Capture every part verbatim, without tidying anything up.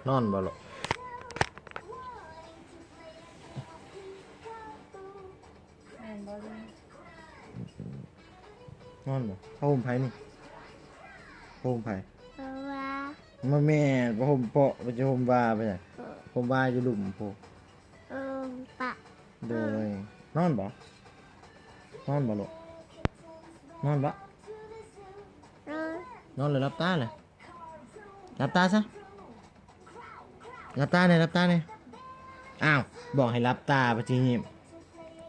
นอนบ่ลูก แม่นบ่ลูก นอนบ่ ผ้าห่มไผนี่ ผ้าห่มไผ เพราะว่า มาแม่น ผ้าห่มเปาะ ไปจะห่มว่าไปน่ะ เออ ห่มว่าอยู่หลุมพุ้น เออ ปะ โดย นอนบ่ นอนบ่ลูก นอนบ่ เออ นอนเลยหลับตาเลย หลับตาซะ หลับตาเนี่ย หลับตาเนี่ย อ้าว บอกให้หลับตา ไปที่นี่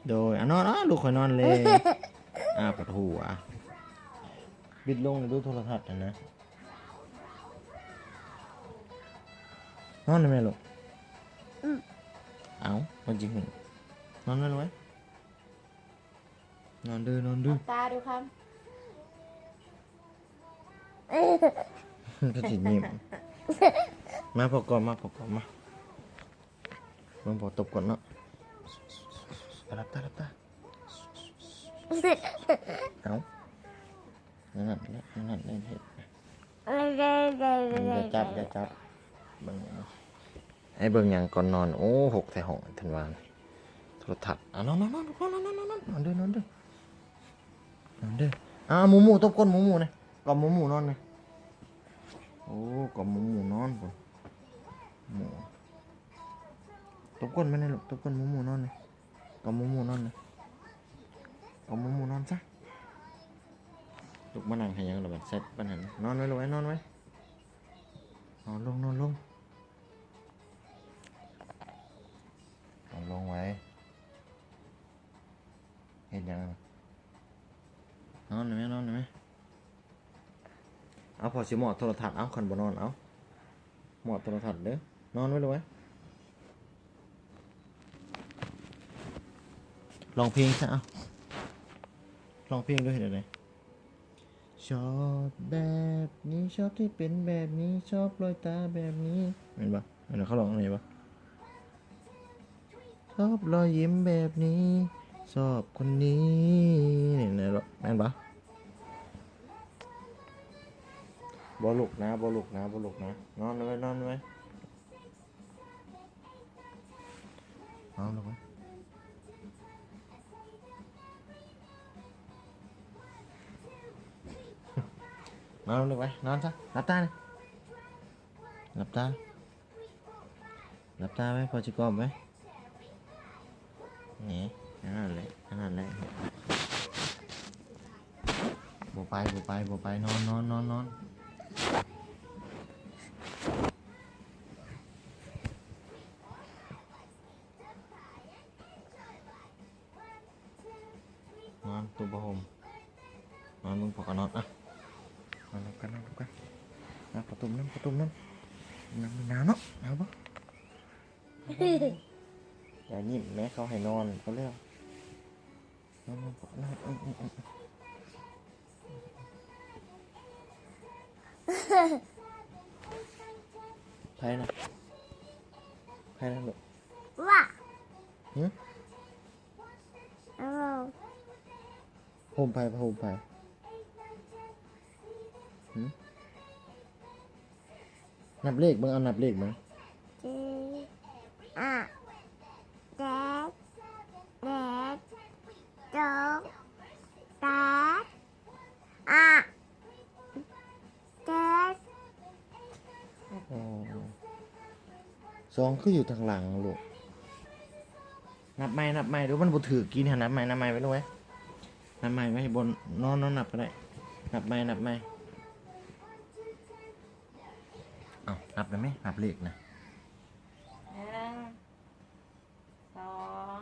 โดย อ่ะ นอน อ้าว ลูกข่อยนอนเลย อ้าว ปวดหัว บิดลงดูโทรทัศน์นะนะ นอนได้ไหมลูก อืม เอ้า มันจริง นอนได้ไหม นอนดื้อ นอนดื้อ หลับตาดูครับ ก็สิยิ้ม มาพอกอม มาพอกอม มา ลองพอตบก่อนเนาะ หลับตา หลับตา เอ้า นั่นนั่นนั่นนั่นเห็น อย่าจับ อย่าจับ เบิ่ง ให้เบิ่งหยังก่อนนอน โอ้ หกแท้ห้อง ธันวา โทรทัศน์ อ่ะ นอน นอน นอน นอน นอน นอน นอนเด้อ นอนเด้อ นอนเด้อ อ่ะ หมูหมู ตบก้นหมูหมูนะ กล่อมหมูหมูนอนนะ โอ้ กล่อมหมูหมูนอนพุ้น หมู ตบก้นมันนะลูก ตบก้นหมูหมูนอนนะ กล่อมหมูหมูนอนนะ กล่อมหมูหมูนอนซะ ลุกมานั่งให้หยังล่ะบัด เสร็จปัญหา นอนไว้ลูกไว้ นอนไว้ นอนลง นอนลง นอนลงไว้ เฮ็ดหยังล่ะ นอนได้ไหม นอนได้ไหม เอา พอสิมอดโทรทัศน์ เอา คันบ่นอน เอา มอดโทรทัศน์เด้อ นอนไว้เลย ร้องเพลงซะ เอา ร้องเพลงด้วย เฮ็ดจั่งใด ชอบแบบนี้ ชอบที่เป็นแบบนี้ ชอบรอยตาแบบนี้ แม่นบ่ แม่นบ่ เขาร้องแม่นบ่ ชอบรอยยิ้มแบบนี้ ชอบคนนี้ นี่ แม่นบ่ แม่นบ่ บ่ลุกนะ บ่ลุกนะ บ่ลุกนะ นอนไว้ นอนไว้ นอนลงไป นอนลงไป นอนซะ หลับตาเลย หลับตา หลับตาไว้ พอจะกล่อมไว้ นี่ อันนั้นแหละ อันนั้นแหละ บ่ไป บ่ไป บ่ไป นอน นอน นอน นอน นอน ตุ้มผ้าห่ม นอน มึงพอก็นอน อ่ะ นอนนำกัน นอนนำกัน อ่ะ ประตูนั่น ประตูนั่น นั่งหนาวเนาะ หนาวปะ อย่ายิ้มแม่ เขาให้นอน เขาเรียก นอน นอน นอน อืม อืม อืม อืม ใครนะ ใครนะลูก ว่า หึ เอา โฮมไพร โฮมไพร หึ นับเลขเบิ่ง เอา นับเลขเบิ่ง เจ็ด อ่ะ เจ็ด เจ็ด สอง แปด อ่ะ เจ็ด อ๋อ สองคืออยู่ทางหลังลูก นับใหม่ นับใหม่ เดี๋ยวมันบ่ถืกกินหั่น นับใหม่ นับใหม่ไว้ลูกเว้ย นับใหม่ไว้บน นอน นอนนับก็ได้ นับใหม่ นับใหม่ เอา นับได้ไหม นับเลขนะ หนึ่ง สอง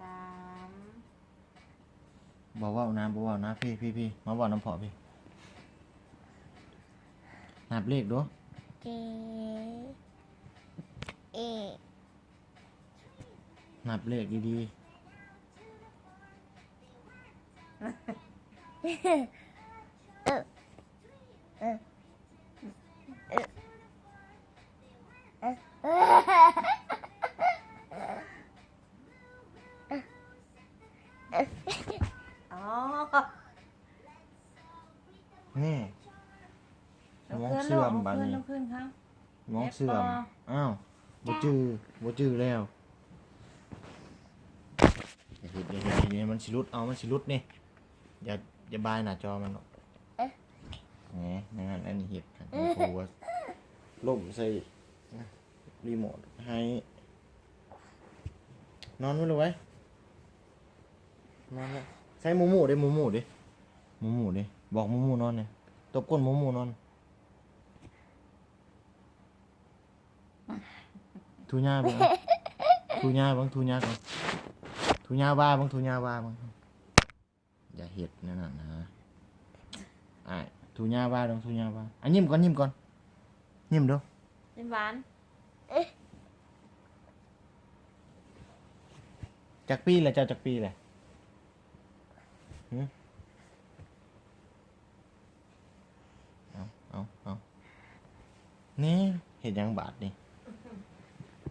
สาม บ่เว้านะ บ่เว้านะ พี่ พี่ พี่ มาเว้านำพ่อพี่ นับเลขดู เจ็ด เอ็ด นับเลขดีๆ เออ เออ เออ เออ อ๋อ นี่ สมองเสื่อมบาดนี้ ลุกขึ้น ลุกขึ้น ลุกขึ้นครับ มองเสื่อม แอปเปิ้ล อ้าว บ่จื้อ บ่จื้อแล้ว อย่าเฮ็ด อย่าเฮ็ด อย่าเฮ็ด มันสิหลุด เอา มันสิหลุดนี่ อย่า อย่าบายหน้าจอมันหรอก เอ๊ะ แหม นั่น นั่น อันนี้เฮ็ด โอ้โห ล้มใส่ รีโมทให้ นอนไว้เลยไว้ย นอนแล้ว ใส่หมู่หมู่เด้ หมู่หมู่เด้ หมู่หมู่เด้ บอกหมู่หมู่นอนเนี่ย ตบก้นหมู่หมู่นอน ทูย่าเบิ่ง ทูย่าเบิ่ง ทูย่าก่อน ทูย่าว่าเบิ่ง ทูย่าว่าเบิ่ง อย่าเฮ็ดแนวนั้นนะ อ้าย ทูย่าว่าเบิ่ง ทูย่าว่า อ่ะ ยิ้มก่อน ยิ้มก่อน ยิ้มดู ยิ้มหวาน จักปีแล้ว เจ้าจักปีแล้ว หึ เอา เอา เอา นี่ เฮ็ดหยังบาดนี่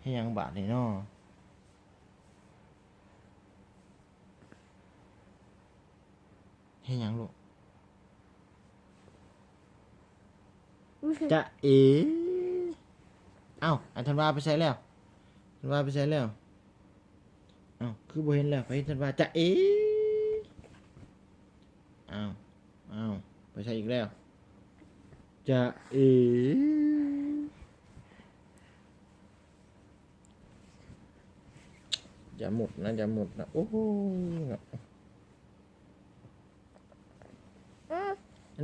เฮ็ดหยังบาดนี่น้อ เฮ็ดหยังลูก จะเอ๋ เอ้า อันธันวาไปใส่แล้ว ธันวาไปใส่แล้ว เอ้า คือบ่เห็นแล้ว ไปธันวา จะเอ๋ เอ้า เอ้า ไปใส่อีกแล้ว จะเอ๋ อย่าหมดนะ อย่าหมดนะ โอ้โห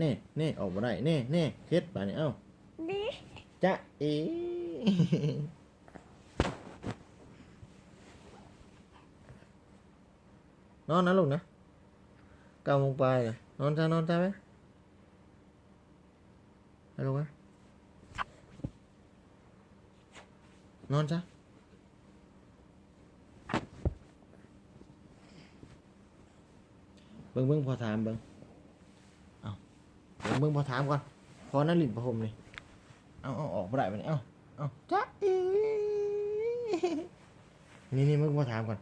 นี่ นี่ ออกมาได้ นี่ นี่ เฮ็ดไปนี่ เอ้า นี่ จะเอ๋ นอนนะลูกนะ เก้าโมงปลายนะ นอนซะ นอนซะไหม ไปลูกนะ นอนซะ เบิ่ง เบิ่ง พอถามเบิ่ง เอา เบิ่ง เบิ่ง พอถามก่อน พอนั่นหลินประหมนี่ เอา เอา ออกบ่ได้บัดนี้ เอา เอา จ๊ะเอ๋ นี่ นี่ เบิ่ง พอถามก่อน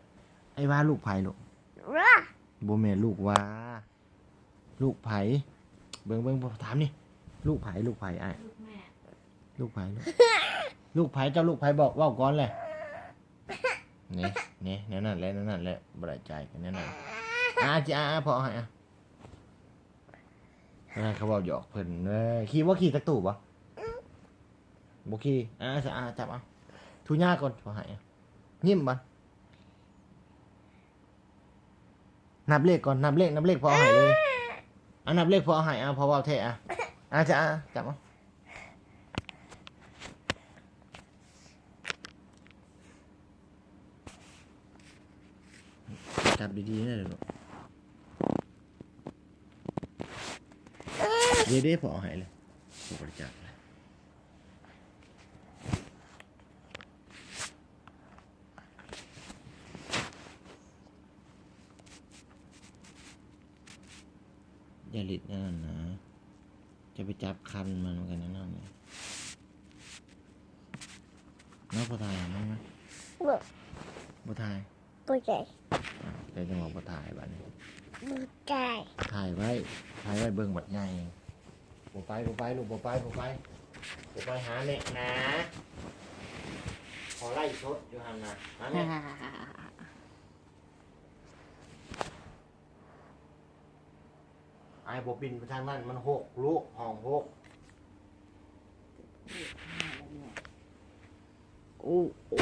ไอ้ว่าลูกไผลูก ว่า บ่แม่นลูกว่า ลูกไผ เบิ่ง เบิ่ง พอถามนี่ ลูกไผ ลูกไผ อ้าย ลูกแม่ ลูกไผ ลูก ลูกไผ เจ้าลูกไผ บอก เว้าก่อนเลย นี่ นี่ แนวนั้นแหละ แนวนั้นแหละ บ่ได้ใจกันแนวนั้น อ่ะ จิ อ่ะ อ่ะ พอให้ อ่ะ อ่ะ เขาเว้าหยอกเพิ่นเด้อ ขี่บ่ ขี่จักตู้บ่ บ่ขี่ อ่ะ อ่ะ จับเอา ทูย่าก่อน พอให้ อ่ะ ยิ้มบ่ นับเลขก่อน นับเลข นับเลข พอเอาให้เลย อ่ะ นับเลข พอเอาให้ อ่ะ พอเว้าแท้ อ่ะ อ่ะ จะ อ่ะ จับเอา จับดีๆ นะลูก เดี๋ยวๆ พอเอาให้เลย ผู้บริจาคเลย อย่าหลิดนั่นนะ จะไปจับคันมันเหมือนกันนะนั่นเนี่ย น้องพอถ่ายมั้งนะ บ่ บ่ถ่าย บ่ได้ อ่ะ แต่จังหวะบ่ถ่ายบัดนี้ บ่ได้ ถ่ายไว้ ถ่ายไว้เบิ่งบัดใหญ่ บ่ไป บ่ไป ลูก บ่ไป บ่ไป บ่ไปหาแม่นะ ขอไล่สดอยู่หั่นนะ หาแม่ ไอ้บ่บินไปทางนั้น มันหกลูก ห้องหก โอ้ โอ้